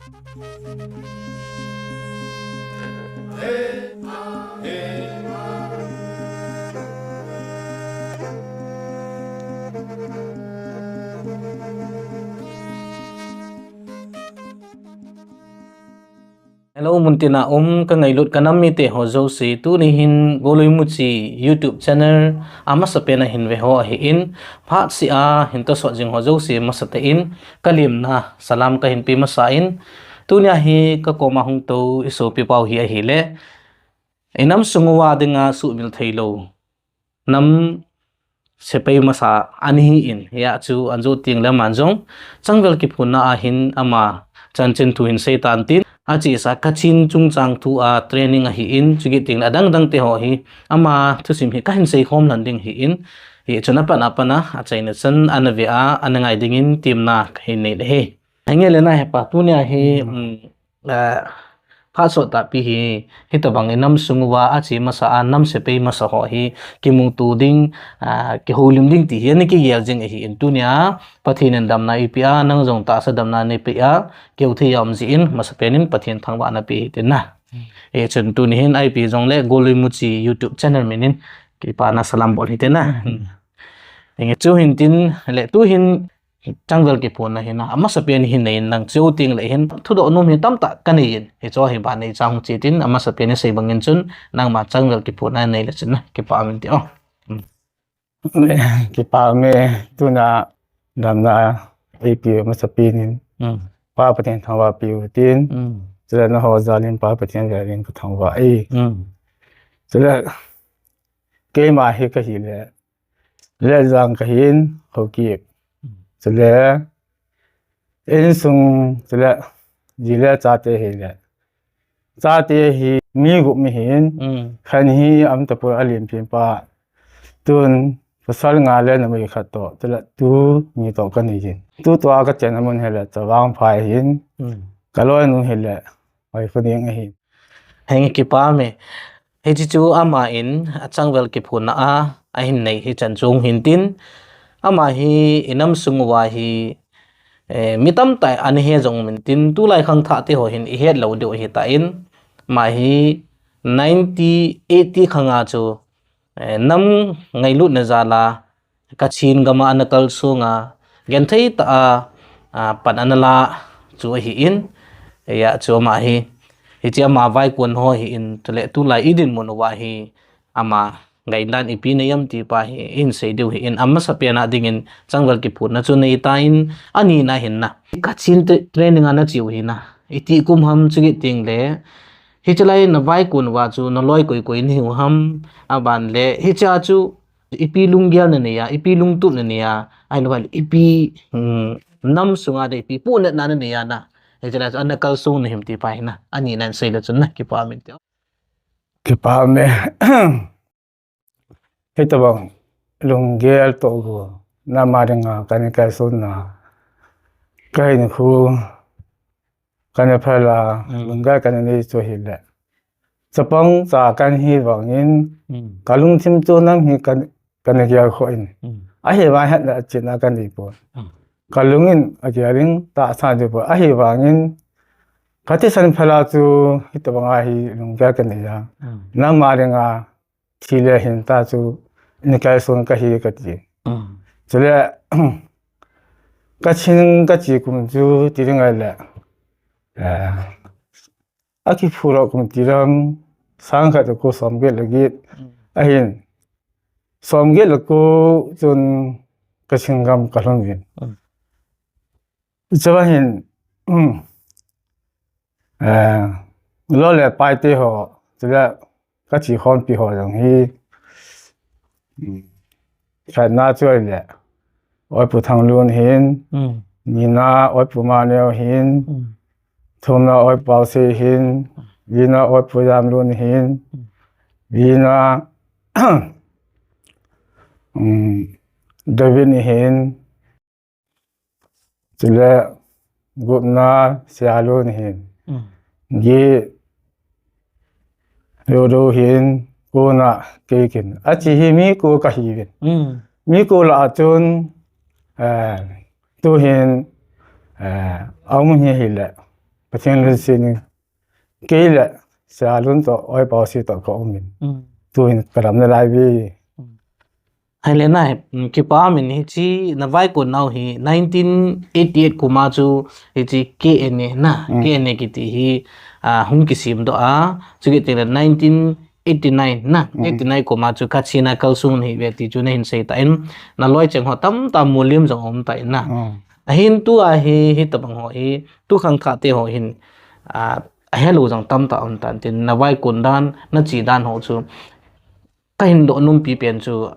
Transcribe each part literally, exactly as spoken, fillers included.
Hello, muntina um ka ngailut ka nam mite ho jouse, tuni hin Golui Muchi YouTube channel a masapen a hin ve ho ahin, phat sia hin tosot jing ho jouse masate in ka limna salam ka hin pe masa in, tunia hi ka koma hung tou i sopi pau hi ahile, i nam sung uva dinga suhmil theilou nam sepai masa ana hi in, hia chu an jot teng le aman jong changvel kiphunna a hin ama chanchin thu hin seitan tin, achesa Kachin chungchang thu a training ahi in, chukit teng le adang dang te ho hi ama thusim hi ka hin seikhom lhon ding ahi in, hichun apat apat a achaina chan ana ve a ana ngai dingin temna ka hin nei le hi. Henge le na hepa, tunia hi, um, eh, phat sot tahpi hi, hitobang i nam sung uva ache masa a nam sepai masa ho hi kimuto ding, ah, kihoulim ding ti hi ana kigel jing ahi in, tunia Pathen in damna eipeh a, nang jong tahsa damna neipeh a, kihou thei a um jeh in masapen in Pathen thangvahna pe hitin na. Hichun tuni hin ipi jongle Golui Muchi YouTube channel min in kipana salam bol hitin na. Henge chu hin tin le, tu hin changvel kiphunna hi na, amasapen hi nei in nang cheu teng le hin thudoh nom hi tamtah ka nei in, hichu hi ban nei chang che tin, amasapen hi sei bangin chun nangma changvel kiphunna nei le chun na, kipah um in ti o. Kipah um e, tuna damna eipeh masapen in Pa Pathen thangvah peh u tin, chule naho jal in Pa Pathen jal in ka thangvah e. Chule keima hi ka hi le, Letjang ka hin, Haokip. Chule insung, chule ji le chate hi le, chate hi mi gup mi hin, khat hi a um tapoi, a lenpen pa. Tun pasal nga le numei khat toh, chule tu mi toh ka nei hin. Tutua ka chenna mun hi le Chavang Phai hin, ka loinu hi le Hoikhoning ahi. Henge, kipah um e. Hiche chu ama in achangvel kiphunna a ahin nei hi chan chung hin tin, ama hi i nam sung uva hi, eh, mi tamtah in ana he jong um in tin, tulai khangthah te ho hin i het lou diu ahi tan, ama hi ninety, eighty khang a chu, eh, nam ngailutna jal a Kachin gam a ana kalsong a, genthei tah a, a, pan ana la chu ahi in, hia chu ama hi, hiche ama vaikon ho hi in, chule tulai i dinmun uva hi, ama guideline ipi nei em ti pa hi, i hin sei diu ahi in, amasapen a dingin changvel kiphunna chu nei tan, ani na hin na. Kachin te-, training a na che u hi na. Iti kum ham chukit teng le, hiche lai na vaikon uva chu na loi koi koi na hiu ham, aban le, hichea chu ipi lunggel na nei a, ipi lungtup na nei a, ahilou le ipi, hmm, nam sunga de ipi puhnatna na nei a na. Hiche lai chu ana kalsong na him ti pa hi na. Ani na hin sei le chun na, kipah um in ti o. Kipah um e. Hitobang lunggel toh gu, nam a dinga kana kalsonna, ka hinkho, kana phal a, lunggel kana nei chu hi le, chapang cha kana hi vangin, ka lungthim chu nam hi kana, kana gel kho in. Ahivang hetna chenna ka nei poi. Ka lung in agel in tahsa diu poi. Ahivangin, ka thisan phal a chu hitobang a hi lunggel ka nei a. Nam a dinga thi le hin ta chu, ni kalson ka hi kati. Chule, Kachin ka che kum chu ti ding ahile, eh, akiphurou kum ti ding, sang khat le ko som get le get. Ahin, som get le ko chun Kachin gam ka lhun uvin. Chua hin, eh, lou le pai te ho, chule ka che khompi ho jong hi, khatna chu ahile, Oi Pu Thanglun hin, nina Oi Pu Maneo hin, thumna Oi Pu Aosei hin, lina Oi Pu Jamlun hin, lina, um, David hin, chule gupna Sialun hin, gi Rodo hin, kona kei kin. Ache hi mi ko ka hi uvin. Mi ko lah a chun, eh, tu hin, eh, a um hi hile, Pathen lungset in. Kei le, Sia Lun toh, Oi Pau Si toh ka um in. Mm. Tuhin ka dam nalai ve. Mm. Ahile na, mm, kipa min hiche, na vaikon nau hi, nineteen eighty-eight kum a chu, hiche K N A na, Mm. K N A kiti hi, ah, hung kisem doh a, chukit teng le nineteen eighty-nine na, Mm. eighty-nine kum a chu Kachin a kalsung nahi uve ti chu nahin sei tan, na loi cheng ho tamtah mulim jong um tan na. Mm. Ahin tua hi, hitabang ho hi, tu khangthah te ho hin, ah, ahelou jong tamtah um tan tin, na vaikon dan, na che dan ho chu, ka hin doh nom pi pen chu,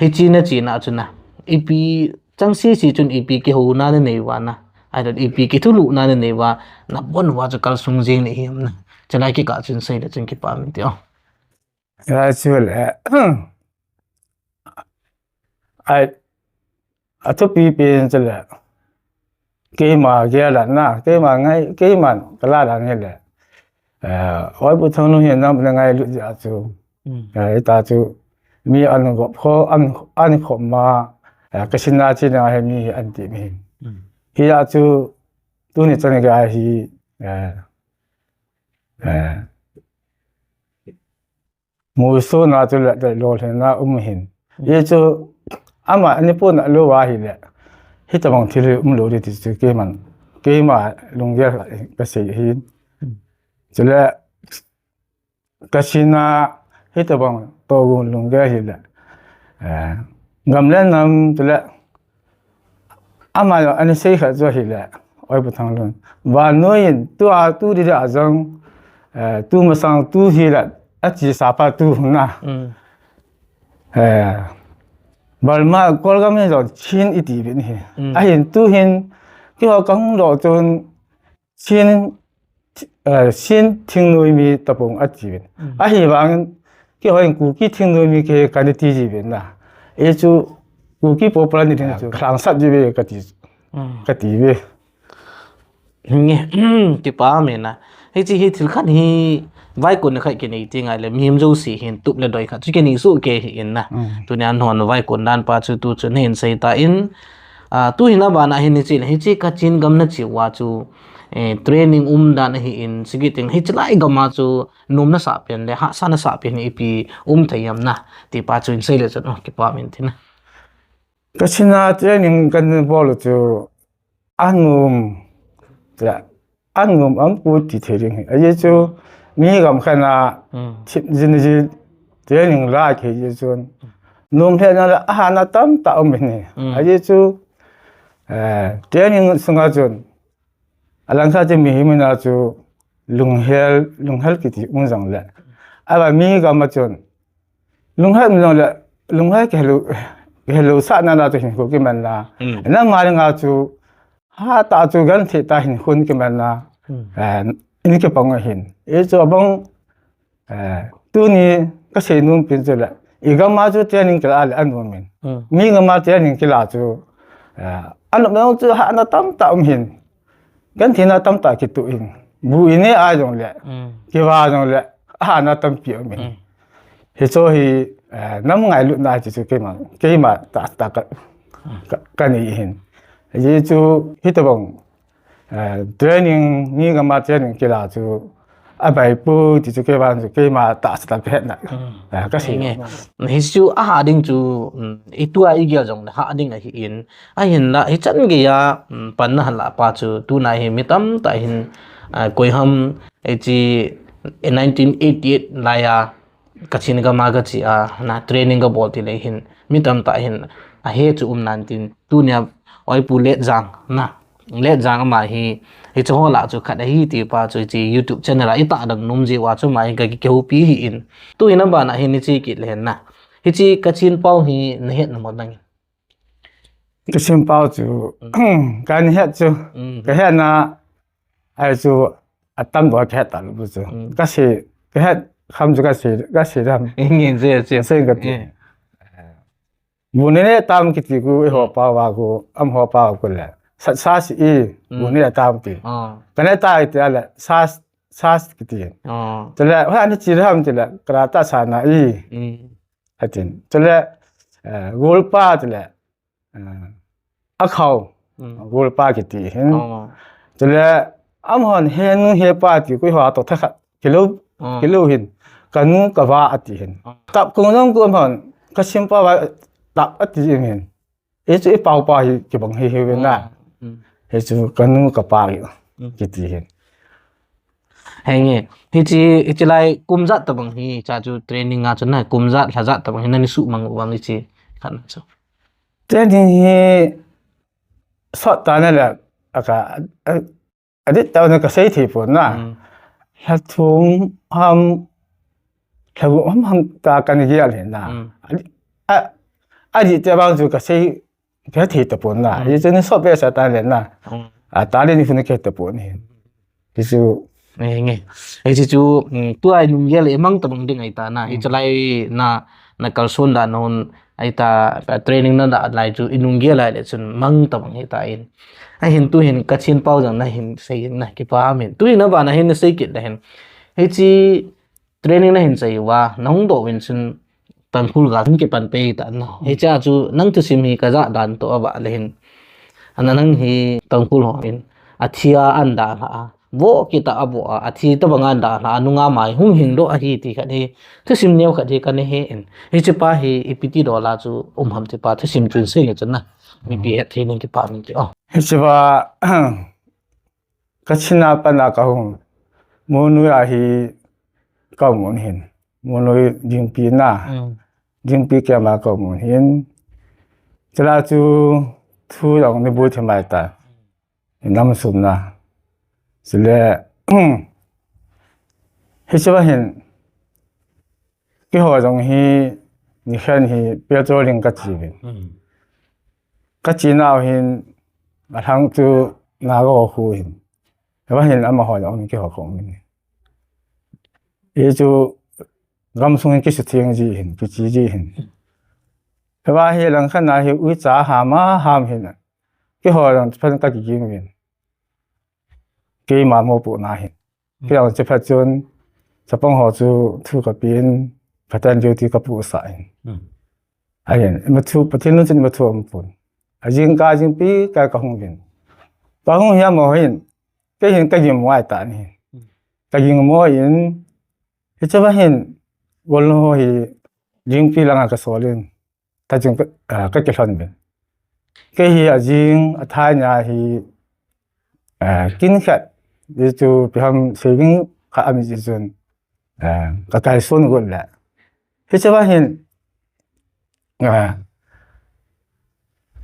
hiche na chena chu na, ipi chang sese chun ipi kihouna na nei uva na, ahilou le ipi kithulhuhna na nei uva, na bon uva chu kalsung jeng nahi ham na. Chulai kikah chun sei le chun kipa min ti o. Hilai chu le, ai, athupi pen chu le, keima gel dan na, keima ngai, keiman ka la dan hi le, eh, Oi Pu Thanglun hi nam na ngailut jeh a chu, Mm. eh, hita chu, mi an gop kho, an, an khop ma, eh, Kachin a chena hi mi hi an ti mi. Mm. Hijeh a chu, tuni chan gei hi, eh, eh, Muso na chu le, le lolhinna um hin. Mm. Hichu ama ani pon a lou a hile. Hitabang thil hi umlou ding ti chu keiman, keima lunggel ka sei hin. Mm. Chule Kachin a hitabang togun lunggel hile. Eh, gam le nam chule Ama jong ana sei khat chu ahile, Oi Pu Thanglun. Vannoi in, tua tu dida jong, eh, tu masang tu hile, achesa pa tu na. Mm. Eh, Burma, Kolgam hi jong Chin iti uvin ahi. Mm. Ahin tuhin, keiho kahung doh chun, Chin, eh, Chin thingnoi mi tapong ati uvin. Mm. Ahivangin, keiho in Kuki thingnoi mi kei kana ti ji uvin na. Hichu Kuki popular ni ding chu, ah, khlangsat ji uve kati, mm, kati uve. Nge, kipa min a. Hiche hi thil khat hi vaikon khat kinei ti ngai le, mihem jouse hin tup le doi khat chu kinei soh kei hi in na. Mm. Tunia nahon vaikon dan pa chu tu chu nahin sei tan, ah, tuhin abana hin hiche le, hiche Kachin gam nache uva chu, eh, training um dan ahin, chukit teng hiche lai gam a chu nom nasah pen le hahsa nasah pen ipi um thei ham na, ti pa chu hin sei le chun, oh, kipa min tin na. Kachin a training kana bol u chu anom, le anom aum pu ti thei ding ahi. Ajeh chu mi gam khat a, mm, thip jing jing training la kei jeh chun nom lheh na le ahahna tamtah um in ahi. Mm. Ajeh chu, eh, training sunga chun, alangkhat chu mihem in a chu lunghel, lunghel kiti um jong le. Ahivang mi gam a chun lunghel um jong le, lunghel kihel u, kihel u sahna na chu hinkho kiman na. Mm. Nangma dinga chu hatah chu genthei tah hinkho kiman na. Mm. Eh, in kipang ahin. Hichu abang Eh, tuni kasei nom pen chu le, i gam a chu training kila le anom in. Mm. Mi gam a training kila chu, eh, anom jong chu hahna tamtah um hin. Gentheina tamtah kitoh in. Bu i ne a jong le, mm, kiva jong le, hahna tampi um in. Mm. Hichu hi, eh, nam ngailutna ti chu keima, keima tah, tah ka, mm, ka, kanei hin. Ajeh chu hitabang Eh, training, mi gam a training kila chu, abai poi ti chu kei vang chu, keima tahsa tah kahet na. Hmm. Eh, kasei. Nge. Hichu ahah ding chu, um, i tua i gel jong le hah ding ahin. Ahinla, hichan geiya, um, panna hal a pa chu, tuna hi mi tamtah hin, ah, koi ham, hiche, nineteen eighty-eight laiya, Kachin gam a kache a, na training kabol ti le hin, mi tamtah hin, ahe chu um nan tin, tunia Oipu Letjang, na, Letjang ama hi, hiche ho lah chu khat ahi ti pa chu hiche YouTube channel a i tahlang nom jeh uva chu ama hi ka ki, kihoupi ahin. Tuhin abana hin hiche kit le hin na. Hiche Kachin pao hi nahet na mo nangin. Kachin pao chu, mm, kana het chu, mm, kahet na, Ai chu atam bou kahet talou chu. Mm. Kasei, kahet kham chu kasei, kasei dam. Nge, nge, nge. Sei kati. Nge. Bu nei nei tam kiti khu eiho pao va khu, amaho pao khu le. Sa, sa si i, mm, bu nei tam ti. Ah. Kanei ta i ti le, sa, sa kiti. Ah. Chule, ha ni chi dam ti le, kara ta sa na i. Mm. Atin. Chule, eh, golpa ti le. Eh, akhao, mm, golpa kiti hin. Oh. Chule, Amahon he nu he pa ti koi ho to thakhat kilo, kilo hin. Kanu kava ati hin. Tap kong jong ko amahon kasim pa va tap ati jing hin. Hichu ipau pa hi kibang hi hi ve na. Hichu kanu kapa hi kiti hin. Henge, hichi, hichi lai kum jat tabang hi, cha chu training a chu na, kum jat, lha jat tabang hi, nani suhmang u vang hichi, khat na chu. Training hi sot ta na le, aka, a, adit ta na kasei thei pon na. Lha thum ham, lha gup ham ham ta kani gel hin na. A, a, adit te bang chu kasei, kei thei tapon na. Hichu ni sot pe sa ta le na. A ta le ni hu ni kei tapon hi. Hichu. Nge, nge. Hichu chu, tua inung gel le mang tabang ding ahi ta na. Hichu lai na, na kalson dan hon ahi ta, training na da lai chu inung gel lai le chun mang tabang hi ta in. Ahin tu hin Kachin pau jang na hin sei na kipa min. Tu hin na ba na hin na sei kit da hin. Hichi training na hin chai uva, na hung doh uvin chun Tangkhul gal hung kipan pei ta na. Hicha chu nang thusim hi ka ja dan toh ava le hin. Ana nang hi Tangkhul ho hin. Athi a an dalha a. Vo kita avo a. Athi tabang an dalha a. Nunga mai hung hing doh ahi ti khat hi. Thusim neo khat hi ka nei hin. Hichi pa hi ipi ti doh la chu um ham ti pa thusim chun sei le chun na. Mipi het thei ning kipa min ti. Oh. Hichi pa Kachin a pat na kahung, Monoi a hi kaum un hin. Monoi Jingpi na. Jingpi kema kaum un hin. Chila chu thu jong ni bui thim mai ta. Nam sum na. Chule, hichi va hin. Keiho jong hi, nikhat hi, patrolling kachi uvin. Kachi nau hin, alhang chu, Naga ho khu hin. Hiva hin amaho jong keiho khu min. Hichu gamsung hin kisutheng ji hin, kichi ji hin. Hiva hi langkhat na hi uicha ham a ham hin. Keiho jong phat kakiging uvin. Keima mopohna hin. Kei jong chuphat chun, chapang ho chu thu kapen, Pathen duty kapuh sah in. Ahin, ima thu, Pathen lungset ima thu aum pon. Ajing ka jingpi ka kahung uvin. Kahung hi amaho hin, kei hin kagingmo ahi tan hin. Kagingmo in, hiche va hin, golnung ho hi, jingpi langa kasol in. Tachun ka, ah, kakilhon uvin. Kei hi ajing, athai nia hi, ah, kin khat, hichu ipi ham seiding khat aum jeh chun, ah, kakai sun got le. Hiche va hin, ah,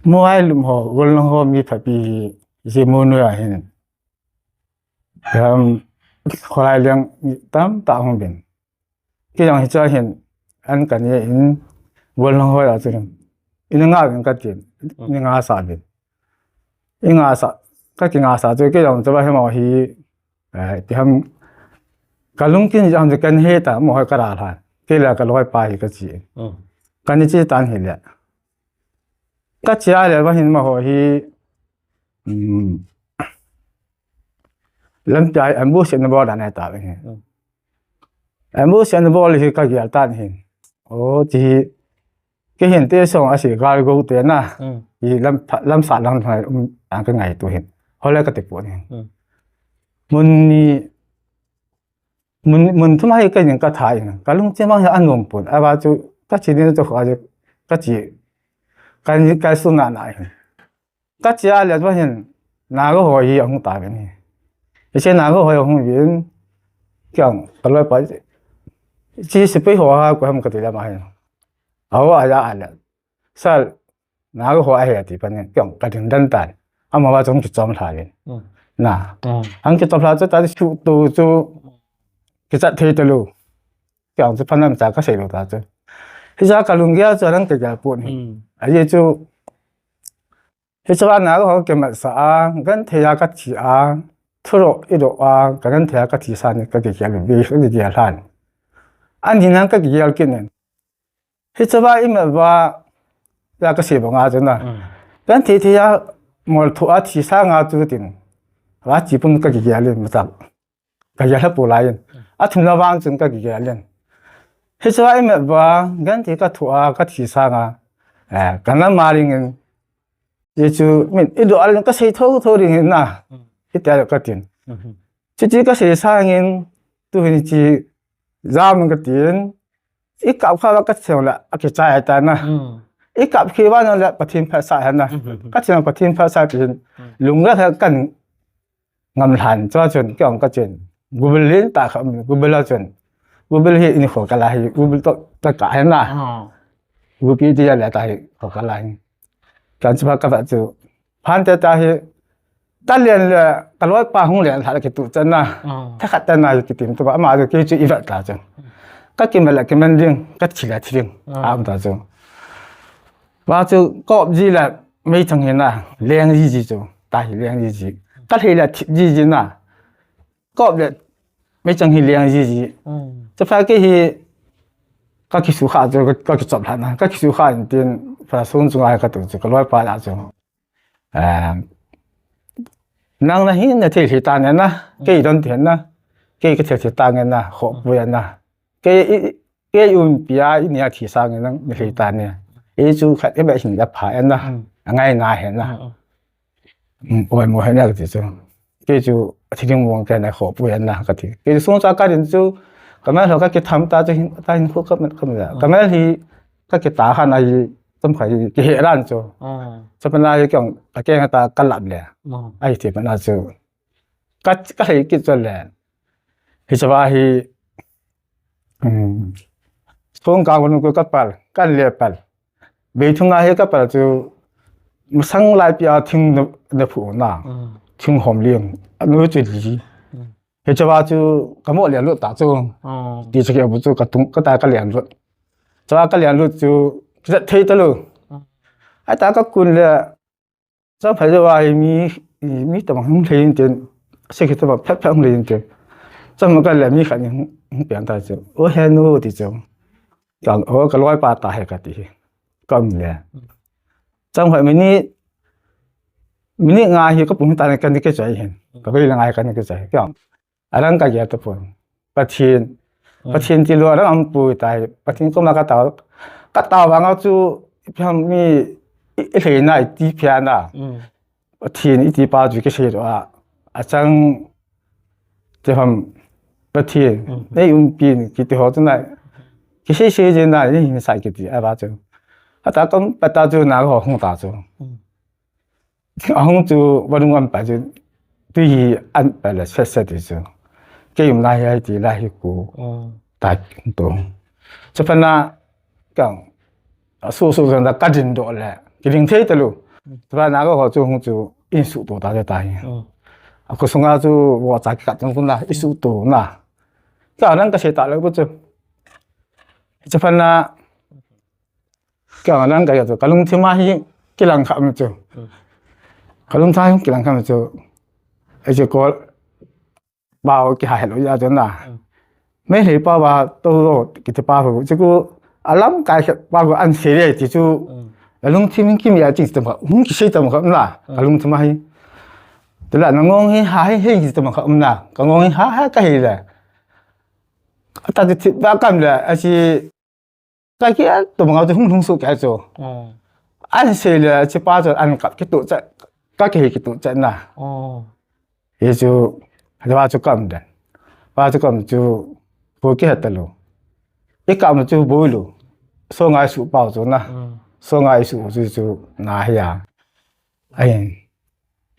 Moai lum ho, golnung ho mi phapi hi, hiche Monoi a hin. Ipi ham, kholai leng tamtah hung uvin. Kei jong hiche hin, an kanei in, golnung ho a chu, ina nga uvin katin, ni nga sa uvin. I nga sa, kakinga sa chu, kei jong chu va hi mo hi, eh, ipi ham, kalungkin jong chu kahe ta, mo ho kadalhan. Kei le kaloi pa hi kachi. Kani chi tan hile. Kachi a le va hin mo ho hi, um, lampi a ambush ana bol dan ahi ta ve hi. Ambush ana bol hi kagel tan hin. O, ti hi, kei hin te song a si gal go te na. Hi lam, lamsa lang thai, um, an kangaito hin. Hole kati pon hin. Mun ni, mun, mun thum a hi kei nin katha in. Kalungthim a hi anom pon. Ava chu, kachi ni chu kha chu, kachi, kani, kasun na na hin. Kachi a le va hin, Naga ho hi ahung ta uvin hi. Hiche Naga ho ahung uvin, kei jong, kaloi pa, hiche sepai ho a koi ham kati le ama hin. Aho a ja a le. Sir, Naga ho ahi ati pan in, kei jong, kading den tan. Ama va chu hung kichom lha uvin. Na. Hung kichom lha chu, ta chu tu chu, kichat thei talou. Kei jong chu phanem cha kasei lou ta chu. Hiche a kalunggel chu, alang kagel pon hi. Ajeh chu, Hiche va Naga ho kimat sa a, genthei a kathi a, thudoh idoh a, kagenthei a kathi sa ni kakigel, kakigel lhan. Ani nan kakigel kit in. Hiche va imat va, ja kasei banga chu na. Genthei thei a, molthu a thi sanga chu tin. Va chi pum kakigel in machal. Kagel lha pou lai in. Athumna vang chun kagel in. Hiche va imat va, genthei kathu a, kathi sanga. Eh, kana ma ding in. Hichu, min, idoh a le kasei thotho ding hin na. Hiti a le katin. Chichi kasei sangin, tuhin chi jam katin, i kap kha va ka cheng le, akichai ta na. I kap khi va na le, Pathen phatsa hen na. Ka cheng Pathen phatsa tin, lung le kan ngam lhan cha chun, kiang ka chen. Gubil lin ta kha, gubil a chun. Gubil hi in kho ka la hi, gubil to ta ka hen na. Gupi ti ya le ta hi, kho ka la hi. Kan chu ka va chu. Phan te ta hi, ta len le, ka loi pa hung len, hla ki tu chan na. Tha khat ta na, ki tim tu ba, ama chu ki chu i va ta chu. Ka ki ma le, ki man ding, ka thi le, thi ding. Am ta chu. Wa chu, kop ji le, mei chang hi na, leng ji ji chu. Ta hi leng ji ji. Ka thei le, thi ji ji na. Kop le, mei chang hi leng ji ji. Chu pha ki hi, ka ki su kha chu, ka, ka ki chop hla na. Ka ki su kha in tin, pha sun chu ngai ka tu chu, ka loi pa la chu. Nang na hi na thei thei ta nge na, kei don thei na, kei ka thei thei ta nge na, kho pu ya na. Kei i, kei um pia i nia thi sa nge nang na thei ta ne. I chu khat i ba hin da pha ya na, a ngai na he na. Oi mo he na ka ti chu. Kei chu a thi ding mong ke na kho pu ya na ka ti. Kei chu sung cha ka din chu, ka mel ho ka ki tham ta chu hin, ta hin khu ka mel, ka mel. Ka mel hi, ka ki ta khan a hi, tam kha hi, ki he ran chu. Chu pa na hi kiang, a keng ta ka lap le. A hi ti pa na chu. Ka, ka hei ki chu le. Hi chu va hi, sung ka gun ku ka pal, kan le pal. Bei thung a hi ka pal chu, masang lai pia thing na, na phu na. Thing hom liang, a nu chu li. Hi chu va chu, ka mo le lut ta chu. Ti chu ke bu chu, ka tung, ka ta ka lian lut. Chu va ka lian lut chu, ki zat thei ta lu. Ai ta ka kun le, Chang phai jo a hi mi, mi tamang hung lhei in tin, se khi tamang phet phet hung lhei in tin. Chang ma ka le mi khat in hung, hung pian ta chu. O he nu ti chu. Chang, o ka loi pa ta he ka ti hi. Ka um le. Chang phai minute, minute nga hi ka pung ta ne ka ni ke chai hin. Ka bei la nga hi ka ni ke chai. Chang. Arang ka gel tapon. Pathen. Pathen ti lo arang aum poi tai. Pathen koma ka tao. Ka tao vang a chu, ipi ham mi i, i lheina i ti phia na. Pathen i ti pa chu kisei lo a. Achang te ham Pathen. Nei um pin kiti ho chu na. Kisei sei je na, ni hin sai kiti a ba chu. Ata kam pata chu na ho hung ta chu. Ahung chu, vadung an pa chu, tui hi an pa le set set ti chu. Kei um lai hi ai ti lai hi ku. Tai tu. Chu pa na, kang, a su su zan da ka din do le. Ki ding thei ta lu. Chu pa na ka ho chu hung chu, in su to ta ta hi. A ku sunga chu, wa cha ki ka tung ku na, i su to na. Ka nang ka se ta le bu chu. Chu pa na, Ka nang ka ya chu, ka lungthim a hi kilang kha mi chu. Ka lungthim a hi kilang kha mi chu. Ai chu ko ba o ki ha hello ya chu na. Me le pa ba to ro ki te pa ro chu ko alam kai khe pa ko an se le ti chu. Ka lungthim ki mi a ching tam kha, hung ki se tam kha na. Ka lungthim a hi. Te la na ngong hi ha hi he ki tam kha na. Ka ngong hi ha ha ka hi le. Ata ti ba kam le a si Ka ki a, tu bang a tu hung hung su ka chu. An sei le, chi pa chu an kap ki tu cha, ka ki hi ki tu cha na. Hi chu, le wa chu kam den. Wa chu kam chu, pu ki ha ta lu. I kam chu bu lu. So ngai su pau chu na. So ngai su chu chu na hi ya. Ai.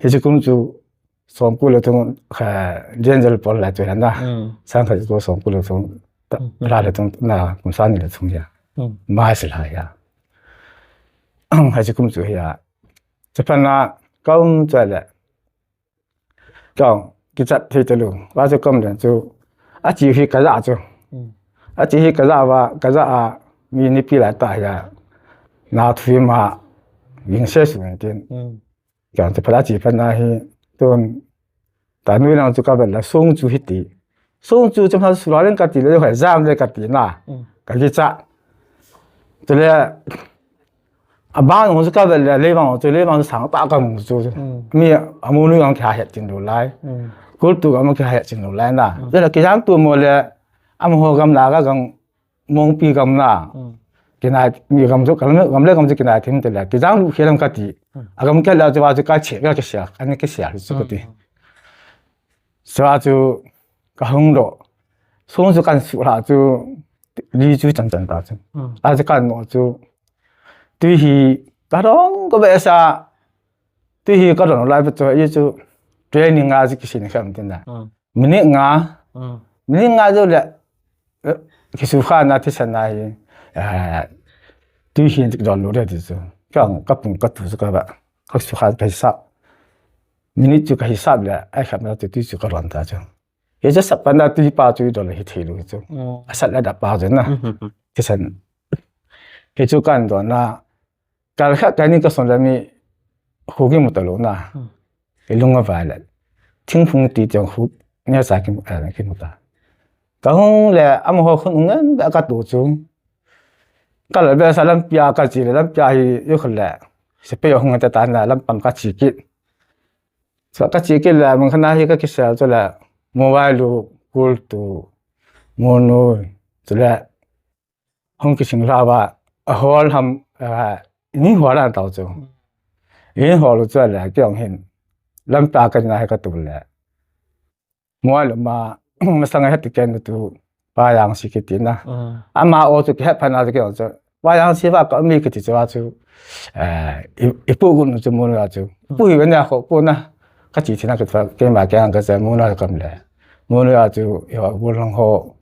Hi chu kum chu, Songkul le thum, kha, January pol la chu hena. Sang kha chu songkul le thum, ta, la le thum, na, kum sang ni le thum ya. Mai se la ya. Hai chu kum chu ya. Chu phan na, ka um chu le. Ka, ki chat thei ta lu. Wa chu kam le chu. A chi hi ka ja chu. A chi hi ka ja wa, ka ja a, mi ni pi la ta ya. Na thui ma, ying se su tin. Kiang chu phat a chi phat na hi, tun, ta nui lang chu ka vel la, sung chu hi ti. Sung chu chu phat su la leng ka ti le, hoi jam le ka ti na. Ka ki cha. Tu le, a bang chu ka vel le, le bang chu le bang sang ta ka mu chu. Mi a mu nui ang kha het chin lo lai. Kul tu ka mu kha het chin lo lai na. Le la ki jam tu mo le, a mu ho gam la ka gang Mongpi gam na. Kinai, mi gam chu, gam le, gam le gam chu kinai thim te le. Kijang lu khe lam ka ti. A gam ke la chu wa chu ka che, ka ke sia, ka ne ke sia chu ka ti. Chua chu kahung doh. Song chu kahin suh lhah chu li chu chan chan ta chu. Hmm. Achu kahin noh chu tui hi kadon ka behseh a. Tui hi kadon lai pa chu, ahi chu training a chu kisin kha um tin na. Hmm. Minute nga. Hmm. Minute nga jou le, eh, kisukha na thisan na hi, eh, tui hi don lou de ti chu. Ka, kapung katu chu ka ba. Kasukha kahisap. Minute chu kahisap le, ai khat na chu tui chu kadon ta chu. Hichu sat pan na tui pa chu idon le hithei lou chu. Hmm. Asat le dap pa chu na. Hmm, hmm, hmm. Thisan. Hichu kahin don na. Kal khat kani kason le mi hu kimu talou na. Hmm. Ilung avai le. Thingphung ti tiang hu nia sa kimu, eh, kimu ta. Kahung le amaho khun u ngen be katu chu. Kal behseh a lampi a kache le lampi a hi ikhol le. Sepai ahung ta ta na lampang kache kit. Chua kache kit le mun khat na hi kakisel chu le mobile u kul tu. Munu. Chu le hung kising lhah uva, ahol ham, ah, ni hol a tao chu. Ni hol u chu le, kei jong hin, lampi a kana hi katu le. Mobile ma, masang a heti ken tu, Pa Jangsi kiti na. Mm. Ama o chu kihet phat na chu kei jong chu. Pa Jangsi va ka mi kiti chu a chu, eh, i, ipu gun chu mun a chu. Pu hi ve na kho pu na. Kache thei na kati fa, keima kei ang kasa mun a kam le. Mun a chu, yo, gol lang ho.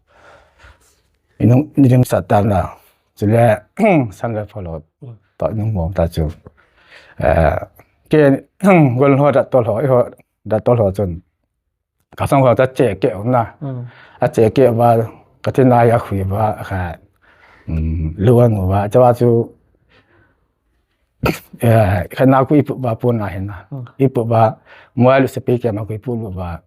Inung, ni dim sat tam na. Chule, san le follow. To inung mom ta chu. Eh, ke, gol ho da tol ho, i ho da tol ho chun. Kasang ho ta che ke na. Hmm. Ache ke uva, kathi na ya khui uva, ka, mm, luang uva. Chua chu, eh, kana ku ipu ba pu na hin na. Hmm. Ipu ba, mobile sepai kema ku ipu lou ba.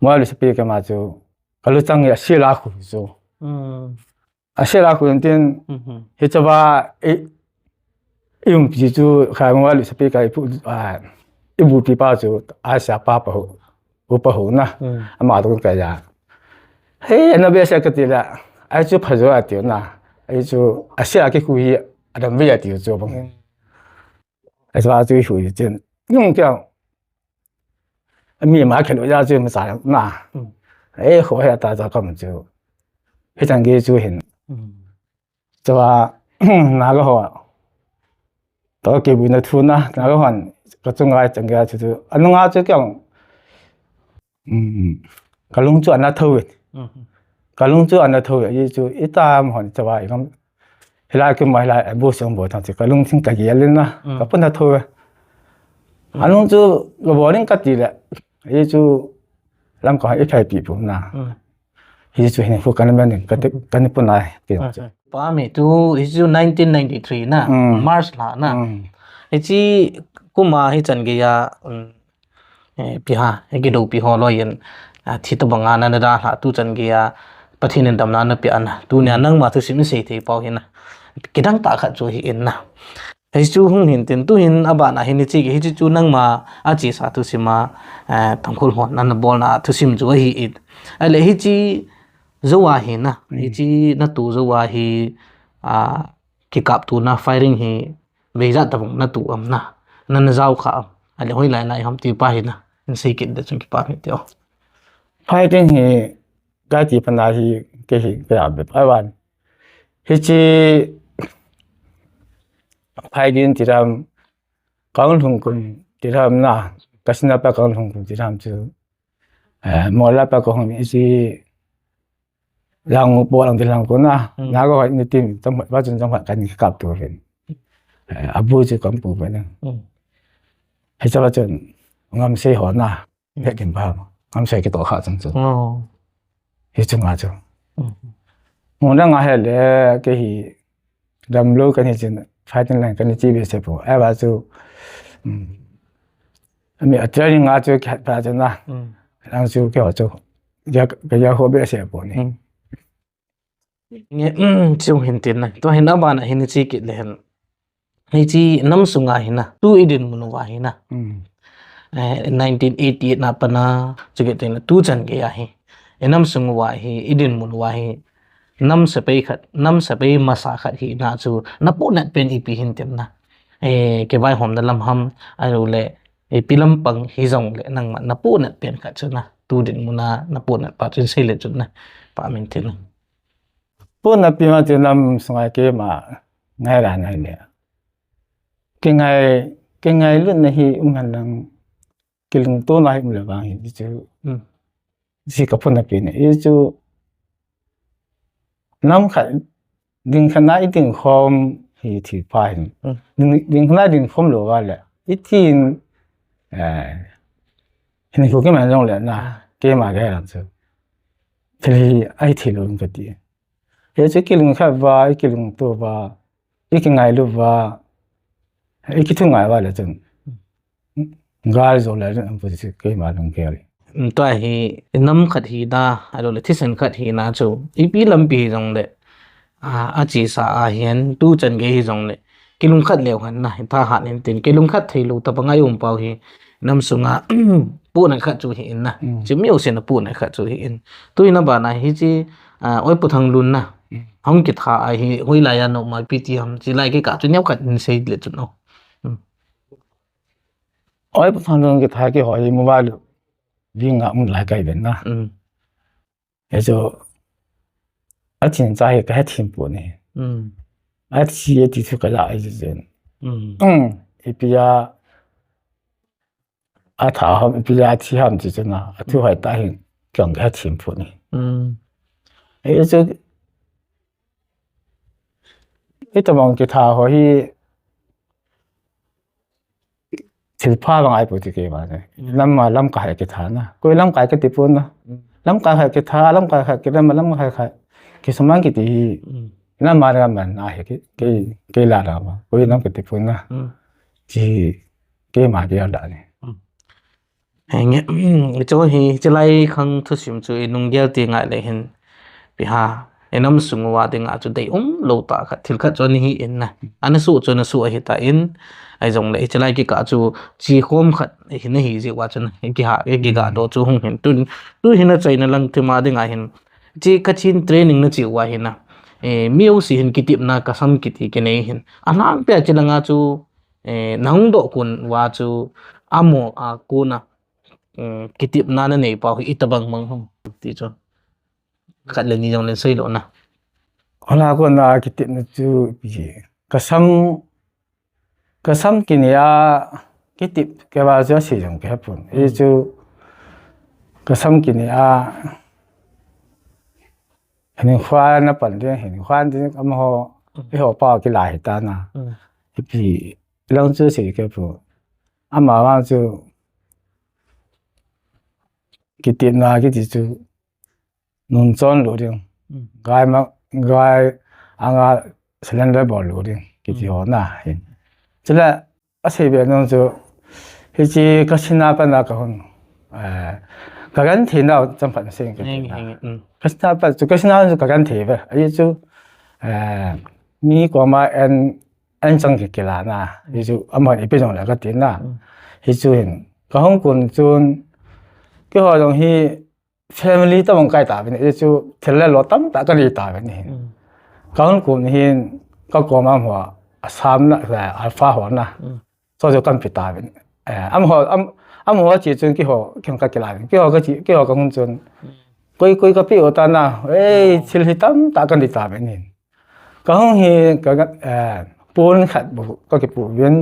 Mobile sepai kema chu, kalu chang ya sila khu chu. Hmm. Asila khu tin, mhm, hichua, i, i umpi chu, kha mobile sepai ka ipu, ah, ibupi pa chu, asa pa pa ho, upa ho na. Hmm. Ama to ka ya. He, na behseh kati le, ai chu phajo ati na. Ai chu, asila ki khu hi, adam ve ati chu bang. Hmm. Ai chu a chu khu hi tin. Nung kya, Ami ma khelo ya chu ma cha na. Mm. Eh, ho he ta cha kam chu. He chang ge chu hin. Mm. Chua, na ga ho. To ke bu na thu na, na ga hon. Ka chung ai chang ge chu chu. Anu nga chu kyang. Mm. Ka lung chu ana tho. Mm. Ka lung chu ana tho. Ye chu itam hon chua i kam. Hilai kum mai lai, bu song bo thang chu ka lungthim ka gel in na, mm, ka pun a tho. Mm. Anung chu ka bo ning kati le, ye chu lam ka i phai pi pu na. Mm. Ye chu hin hu ka na men ka ti, ka ni pu na ti. Mm. Pa mi tu, ye chu nineteen ninety-three na, mm, March la na. Mm. Ye chi kuma hi chan ge ya, mm, Eh, pi ha, eh, kidopi ho loi in, ah, thi tabang a na na dalha tu chan gei a, Pathen in damna na pe ana. Tunia nangma thusim in sei thei pau hi na. Kidang tah khat chu hi in na. Hei chu hung hin tin tu hin a ban a hin i chi gei hi chu nangma a chesa thusim a, eh, Tangkhul hon na na bolna thusim chu hi in. Ahile hi chi jou a hi na. Hmm. Hi chi na tu jou a hi, ah, kikap tu na firing hi Veijat tabang na tu am na, na na jao kha am. Ahile hoilai lai ham ti pa hi na, in sei kit de chun kipa hi ti o. Fighting hi, ka ti pa na hi, ke hi, ke a be pa wan. Hi chi, fighting ti ram, kaung lhung kun ti ram na, ka sina pa kaung lhung kun ti ram chu. Eh, mo la pa kaung hi chi, Lang po lang ti lang ko na. Hmm. Na ko ni tim tam ba chun tam kan kap tu ven. Eh, abu chu kam pu ven. Hmm. He cha ba chun ngam sei ho na. Hmm. He kin ba. Ngam sei ki to kha chang chu. Oh. He chu nga chu. Hmm. Mo na nga he le ke hi Damlou kani chin, fighting line kani chi be se po. Eva chu, um, ami a training a chu khat pa chu na. Mm. Ang chu ke ho chu. Ya, ke ya ho be se po ni. Mm. Nge, mm, chu hin tin na. To hin a ban a hin chi kit le hin. Ni chi nam sunga hin na. Tu i din mun uva hin na. Mm. Eh, nineteen eighty-eight na pana chu ke tin tu chan ke ya hi. E nam sung uva hi, i din mun uva hi. Nam sepai khat, nam sepai masa khat hina chu, na pohnat pen ipi hin tem na. Eh, ke vaihom na lam ham, ahilou le, ipi lampang hi jong le, nangma na pohnat pen khat chu na. tu dinmun a na puhnat pa chu sei le chun na, pa min thil. Puhnat pi ma chu nam sunga keima ngai la ngai le. Kingai, kingailutna hi um hen lang, kilungtona hi um le vang hi chu. Hmm. Chu ka puhnat pi na. Hichu nam khat, ding khat na i ding khom hi thil pha hin. Hmm. Ding, ding khat na ding khom lou va le. I thin, eh, hin khu keima jong le na, keima ke la chu. Thil hi ai thil lou ka ti. Hichu kilung khat va, i kilungto va, i kingailu va, i kithu ngai va le chun. Gal jo le chun, am pu si keima lung ke le. Tua hi, nam khat hina, a lo le thisen khat hina chu, ipi lampi hi jong le, a, a chesa a hin, tu chan gei hi jong le, kilung khat leu hen na, hi tha hat hin tin, kilung khat thei lou ta pa ngai um pau hi, nam sunga, puhnat khat chu hi in na. Mm. Chu miu se na puhnat khat chu hi in. Tu hi na ba na hi chi, a, oi pu thang lun na. Mm. Hong kitha a hi, hoi lai a no ma pi ti ham, chi lai ke ka chu neo khat in sei le chun o. Mm. Oi pu thang lun kitha ki ho hi mu ba lu. Ding a um lai kai ben na. Mm. Hichu, a chin cha hi ka he thim pu ni. Mm. A thi, a ti thu ka la ai jen. Mm. Mm. Ipi a, a tha ham, ipi a thi ham chi chun a, a thu hai ta hin, kiang ka he thim pu ni. Mm. Hichu, i ta bang kitha ho hi, thil pha bang ai pu ti keima ne. Mm. Lam ma lamkai kitha na. Koi lamkai ka ti pu na. Mm. Lamkai kitha, lamkai kitha, lam, lamkai kitha. Kisumang kiti hi. Mm. Lam ma lam man na hi ki, ki, ki la la ma. Koi lam ka ti pu na. Mm. Chi keima ki la ni. Mm. Henge, mm, chu hi, chi lai khang thusim chu i nung gel ti ngai le hin. Pi ha, i nam sung uva dinga chu dei um lou ta khat, thil khat chu ana hi in na. Ana su chu ana su ahi ta in, ai jong le, hi chi lai kikah chu chi khom khat hi na hi ji uva chun, hi kiha, hi kiga do chu hung hin. Tu, tu hi na chaina lang thima dinga hin, chi ka chin training na chi uva hi na. E, mi u si hin kitipna ka sam kiti kinei hin. A lang pia chi langa chu, e, na hung do kun uva chu, amo a kuna, e, kitipna na nei pau hi i ta bang mang hung ti chu. Khat le ni jong le sei lo na. Hola ko na kitipna chu pi. Ka sam, ka sam kini a kitip ke ba chu sei jong ke pun. I chu ka sam kini a hin khua na pan de hin khua de am ho, i ho pa ki la hi ta na. Mm. Ipi lang chu sei ke pu. Ama ma chu kitipna kiti chu nun chon lo ding. Mm. Gai ma, gai anga cylinder bol lo ding. Kiti ho na hin. Chule a sei be nun chu hi chi ka sina pa na ka hun. Eh, ka gan thi na chang phat na sing ka ti na. Henge, henge, mm. Ka sina pa chu ka sina chu ka gan thi ve. Ai chu, eh, mi ko ma en, en chang ki kila na. Hi chu ama ipi jong le ka ti na. Mm. Hi chu hin. Ka hung kun chun, ki ho jong hi family ta bang kai ta ve ni. Hi chu thil le lo tam ta ka ni ta ve ni. Mm. Ka hung kun hin, ka ko ma hua, a sam na, a fa ho na. Mm. Chu chu kan pi ta ve ni. Eh, am ho, am, am ho chi chun ki ho, ki hung ka kila ve. Ki ho ka chi, ki ho ka hung chun. Mm. Koi, koi ka pi o ta na. Ei, oh, thil hi tam ta ka ni ta ve ni. Ka hung hi ka, eh, pon khat bu ka kipu vin,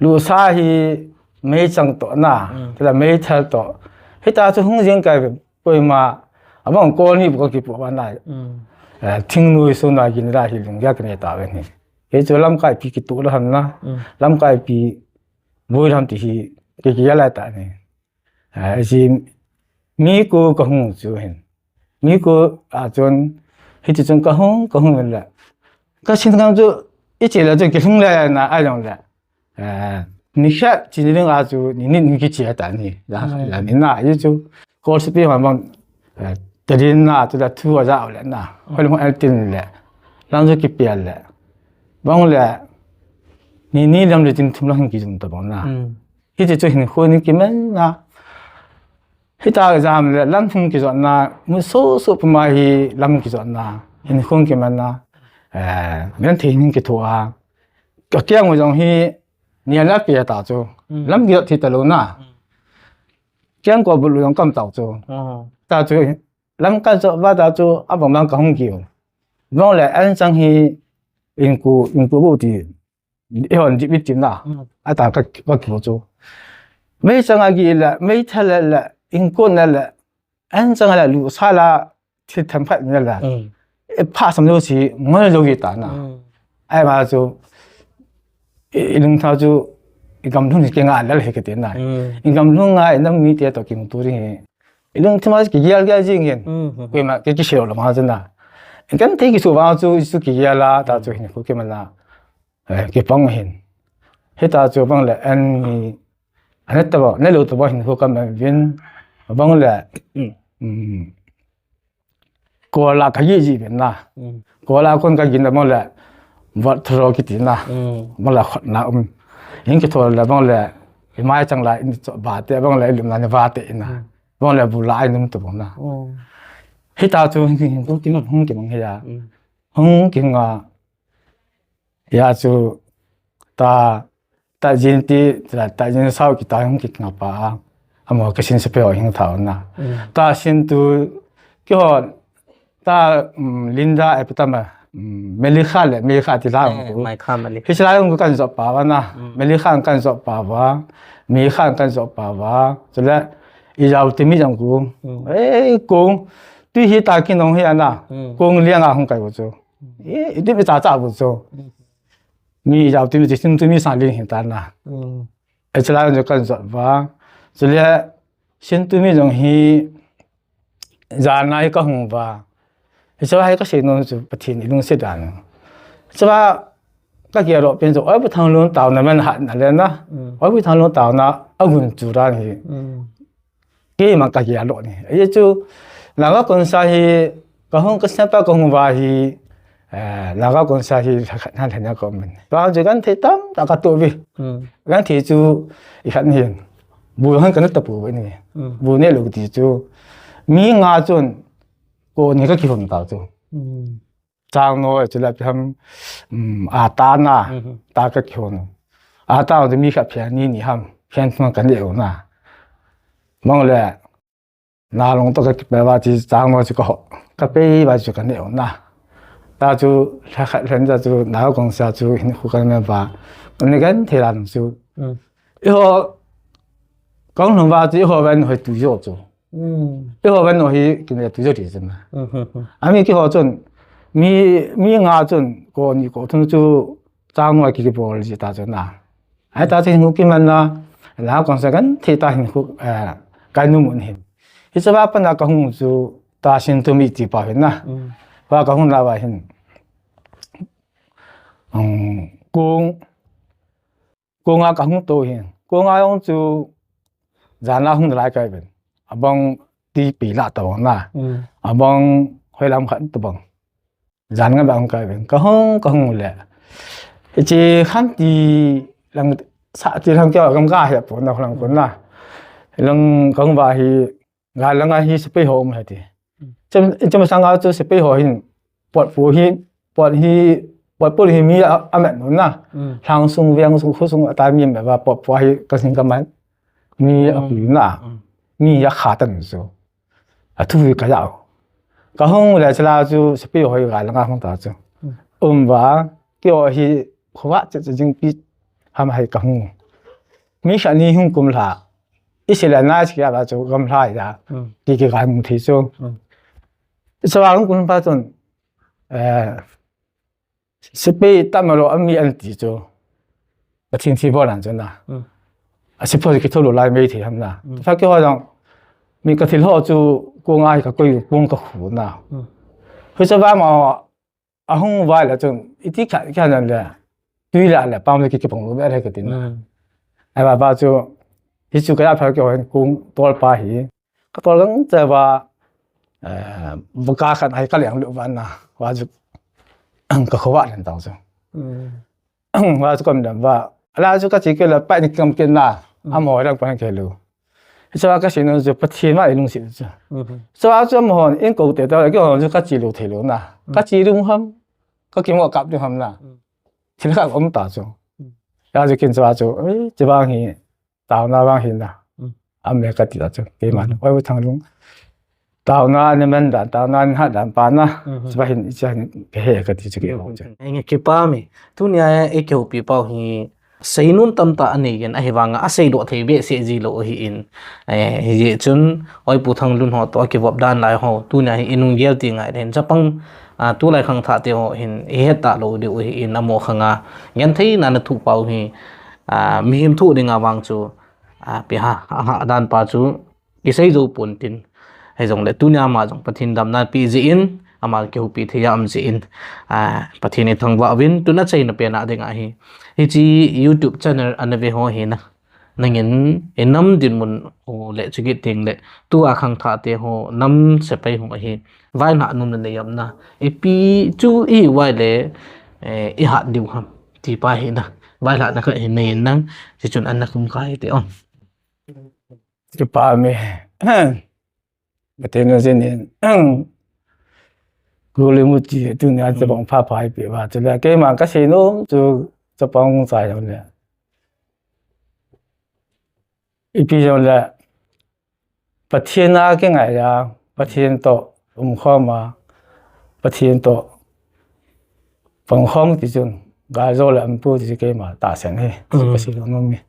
lu sa hi mei chang to na, mm, tila mei thal to. Hita chu hung jing kai ve, koima, abang kol ni bu ka kipu va na. Mm. Eh, thing nui su na gin la hi lung ya ka ne ta ve ni. Hi chu lamkai pi kitu la han na. Mm. Lamkai pi bui lam ti hi ki ki ya la ta ni. A, hi mi ko ka hung chu hin. Mi ko a chun, hi ti chun ka hung, ka hung la. Ka sin ngam chu, i chi la chu ki hung la na a jong la. A, ni khat chi ni ding a chu, ni ni ni ki chi ta ni. La, mm, la ni na, hi chu, ko si pi ma bang, a, ta din na, chu la thu a ja la na. Hoi lung al tin la. Lang chu ki pi la. Bang la, ni ni lam le tin thum lang ki jum ta bang na. Mm. Hi ti chu hin khu ni ki men na. Hita jam le lam hung ki jot na, mu su su puma hi lam ki jot na. Hin hung ki men na. Eh, men thei hin ki thu a. Ka kiang u jong hi ni la pi ta chu. Mm. Lam ki jot thi ta lo na. Mm. Kengkol bulu jong kaum tau chu. Hmm. Ta chu, lam kajo va ta chu, abang bang kahung kiu. Vang le, an chang hi, inko, inko bu ti, ihon di bit tin na. Hmm. Ata ka, ka kiu chu. Mei chang a gi le, mei tha le le, inko na le, an chang le, lu sa la, thi tham phat na le. Hmm. E pha sam lo si, ngol lo gi ta na. Hmm. Ai ma chu, i, i lung tha chu, i gam lung ki nga lal he ka ti na. Hmm. I gam lung nga, i nam mi te to kim tu ri he. I lung thima ki gel gel jing hin. Hmm, hmm. Koima ki, ki sel lo ma chu na. Kan thei ki su va chu, su ki gel la, ta chu hin khu ki ma na. Eh, ki pang hin. Hita chu bang le an mi, an ta ba, ne lo ta ba hin khu kam vin. Bang le, hmm. Hmm. Kola ka gi ji ben na. Hmm. Kola kon ka gin da bang le, vat thro ki ti na. Hmm. Bang le khot na um. Hin ki thol le bang le, i mai chang la in cho ba te bang le, i lum na ni va te na. Hmm. Bang le bu la ai num to bang na. Hmm. Hita chu hin ki, hin ki, hung ki bang he ya. Hmm. Hung ki nga. Ya chu ta, ta jin ti, ta, ta jin sao ki ta hung ki nga pa. Amo ka sin se pe ho hing thao na. Mm. Ta sin tu, ki ho, ta, um, Linda e patama, um, Melikha le, Melikha ti la hung ku. Mai kha Meli. Hi sila hung ku kan zo pa va na. Mm. Melikha kan zo pa va. Melikha kan zo pa va. Chule, i jao ti mi jang ku. Mm. Eh, kung. Tui hi ta ki nong hi ana. Mm. Kung liang a hung kai ku chu. Eh, i ti mi ta ta ku chu. Mm. Mi jao ti mi ti sin tu mi sa ling hin ta na. Mm. E chala jong kan zot va. Chule sin tu mi jong hi jana hi ka hung va. Hi chawa hi ka sei nom chu Pathen i lungset dan. Chawa ka kia ro pen chu oi Pathen lung tao na man hat na le na. Mm. Oi Pathen lung tao na a gun chu dan hi. Mm. Keima ka kia lo ni. Ahi chu, Naga Kongsa hi, ka hung ka sapa ka hung va hi, eh, Naga Kongsa hi, na le na ko min. Ka hung chu kan thei tam, ta ka to vi. Mm. Kan thei chu, i khat ni hin. Bu han kan ta pu ni. Mm. Bu ne lo ti chu. Mi nga chun, ko ni ka ki hung ta chu. Mm. Chang no, chu la pi ham, um, a ta na, mhm, ta ka ki hung. A ta chu mi khat phe ni ni ham, phen thum ka ne lo na. Mong le, Na long to ka kipe va chu chang mo chu ka ho. Ka pe va chu ka ne na. Ta chu lha khat lhen ta chu Naga Kongsa chu hin khu ka me va. Ni kan thei ran chu. Mm. I ho kong long va chu i ho van hoi tu jo chu. Mm. I ho van no hi ki ne tu jo ti chu na. Mm, mm, mm. Ami ki ho chun mi, mi nga chun ko ni ko thum chu chang mo ki ki bol ji ta chu na. Ai ta chu hin khu ki man na. Naga Kongsa kan thei ta hin khu, eh, kai nu mun hin. Hi chava pana ka hung chu ta sin tu mi ti pa hin na. Mm. Pa ka hung la va hin. Um, kong, kong a ka hung to hin. Kong a hung chu jan la hung lai kai ben. Abang ti pi la ta bang na. Mm. Abang hoi lam khat ta bang. Jan nga bang kai ben. Ka hung, ka hung le. Chi khan ti lang sa ti lang kya gam ga he po na lang ko na. Lang ka hung va hi Ga langa hi sepai ho um hati. Cham, cham sanga chu sepai ho hin pot pu hi, pot hi, pot pu hi mi a, a met nu na. Mm. Hlang sung, veng sung, khu sung, ata mi me va pot pu hi ka sing ka man. Mi a pu na. Mm. Mi a kha tan chu. A thu hi ka yau. Ka hung le chala chu sepai ho hi ga langa hung ta chu. Mm. Um va, ki ho hi khuwa che che jing pi ham hai ka hung. Mi kha ni hung kum la. I sila na chi kia ba chu gam lai da. Mm. Ki ki gai mu thi chu. Mm. Sa ba kun pa chun, eh, sepai ta ma lo ami an ti chu. Ka thin thi bol an chu na. Mm. A sepai ki tholo lai mei thi ham na. Mm. Fa ki ho jong, mi ka thil ho chu ko ngai ka koi kong ka khu na. Mm. Hu sa ba ma A hung vai la chun, iti kha, kha nan le, tui la le, pam le ki, ki pang lu be le ka tin. Mm. Ai ba ba chu, hi chu ka ya pha ki hon kung tol pa hi. Ka tol gang che ba, eh, ba ka khan ai ka leng lu ba na, wa chu, ka kho wa len tang chu. Mm. Wa chu kam dam ba, la chu ka chi ke la, pa ni kam ke na, Mm. a mo rang pa ke lu. Chawa ka sei nom chu Pathen ma i lungset chu. Mhm. Chawa chu amahon in ko te ta, keiho chu ka chi lou thei lou na. Mm. Ka chi lou ham, ka kimo kap lou ham na. Mm. Thil khat um ta chu. Mm. Ya chu kin chawa chu, eh, chi vang hi, taona vang hi na. Mm. Ame kati ta chu, keima. Oi, Pu Thanglun. Taona ni man dan, taona ni hat dan pa na. Chupa hin, icha hin, he kati chu kei ho chu. Enge kipa mi. Tunia e kihoupi pau hi. Seinom tamtah anei in, ahivanga aseidoh thei behseh ji lou ahin. Eh, hijeh chun, oi Pu Thanglun ho toh kivop dan lai ho. Tunia hi inung gel ti ngai den. Chapang, ah, tulai khangthah te ho hin, ihet talou diu ahin, amo khanga. Gentheina na thuh pau hi, ah, mihem thuh dinga vang chu, ah, pi ha, aha dan pa chu, kisei jou pon tin. Hijongle tunia ama jong Pathen damna pe jeh in, ama kihoupi thei a um jeh in, ah, Pathen ithangvah uvin, tuna achaina pen a ding ahi. Hiche YouTube channel ana ve ho hi na. Nangin, inam dinmun u le chukit tengle, tua khangthah te ho, nam sepai ho ahi. Vaihla nom nanei am na. Ipi chu ihiuva le, eh, ihat diu ham. Ti pa hi na. Vaihla na kha hi nei nang. Hichun ana khum kai te o. Kipa mi. Pathen in jin in. Guli mu ti tunia chapang pha pha ipi va. Chule keima kaseinom chu chapang chai jongle. Ipi jongle. Pathen a kingai a, Pathen toh umkhom a, Pathen toh pangkhom ti chun, gal jo le umtu ti chu keima tahsan hi. Kaseinom hi.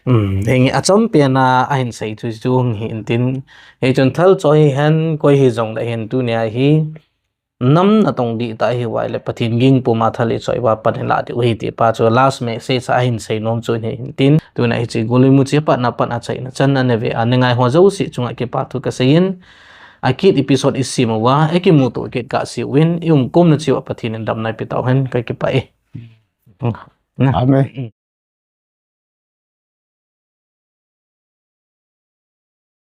Um, henge achampen a ahin sei chu chu hung hi intin. Hichun thal choi hihen, koi hijongle hin tunia hi. Nam natong dihtah ahiuva le Pathen ging puma thal ichoi uva pan ilah diu ahi ti pa chu last message a ahin seinom chu hi intin. Tuna hiche Guli mu chu patna pan achaina chan ana ve a nangai ho jouse chunga kipa thu kasei in. Akit episode isem uva, ikimuto kit kahse uvin, iumkomna cheh uva Pathen in damna ipe tauhen, kakipah e. Amen.